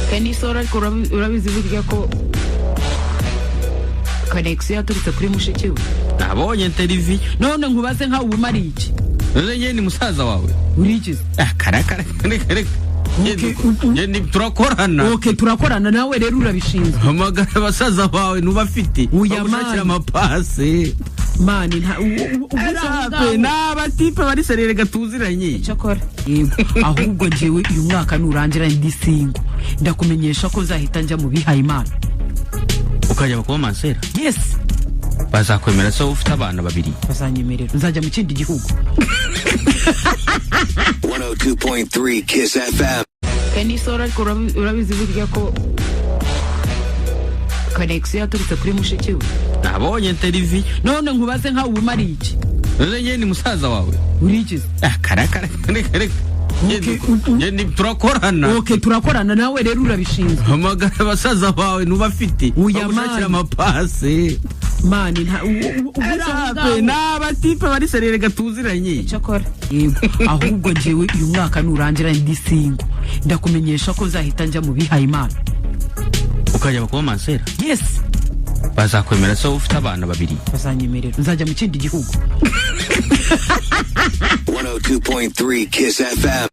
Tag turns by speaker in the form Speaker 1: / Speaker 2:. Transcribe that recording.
Speaker 1: Kenny Sol, ariko urabizi burya ko connexion yaturutse kuri mushiki we.
Speaker 2: Nabonye interview.
Speaker 1: None nkubaze, nkawe uba umariye iki?
Speaker 2: None njye ni musaza wawe?
Speaker 1: Urikize?
Speaker 2: Ah, karakara, reka reka.
Speaker 1: Okay,
Speaker 2: Njye turakorana.
Speaker 1: Okay, turakorana, nawe rero urabishinzwe.
Speaker 2: Hamagara basaza bawe ntubafite
Speaker 1: Oya,
Speaker 2: bagushakira
Speaker 1: man.
Speaker 2: amapasi.
Speaker 1: Man, nta ubuze aho
Speaker 2: Rape,
Speaker 1: ngaho.
Speaker 2: ni abatipe bari sérieux, reka tuziranye.
Speaker 1: Cyakora yego, ahubwo njyewe uyu mwaka nurangira ndi single, ndakumenyesha ko nzahita njya mu bihaye Imana.
Speaker 2: Ukajya kuba mansera?
Speaker 1: Yes.
Speaker 2: Bazakwemera se ufite abana babiri?
Speaker 1: Bazanyemerera, nzajya mu kindi gihugu.
Speaker 3: 102.3 Kiss FM.
Speaker 1: Kenny Sol, ariko urabizi burya ko connexion yaturutse kuri mushiki we.
Speaker 2: Nabonye interview.
Speaker 1: None nkubaze, nkawe uba umariye iki?
Speaker 2: None njye ni musaza wawe?
Speaker 1: Urikize?
Speaker 2: Ah, karakara, reka reka.
Speaker 1: Okay,
Speaker 2: Njye turakorana.
Speaker 1: Okay, turakorana, nawe rero urabishinzwe.
Speaker 2: Hamagara basaza bawe ntubafite
Speaker 1: Oya,
Speaker 2: bagushakira
Speaker 1: man.
Speaker 2: amapasi.
Speaker 1: Man, nta ubuze aho
Speaker 2: Rape,
Speaker 1: ngaho.
Speaker 2: ni abatipe bari sérieux, reka tuziranye.
Speaker 1: Cyakora yego, ahubwo njyewe uyu mwaka nurangira ndi single, ndakumenyesha ko nzahita njya mu bihaye Imana.
Speaker 2: Ukajya kuba mansera?
Speaker 1: Yes.
Speaker 2: Bazakwemera se ufite abana babiri?
Speaker 1: Bazanyemerera, nzajya mu kindi gihugu.
Speaker 3: 102.3 Kiss FM.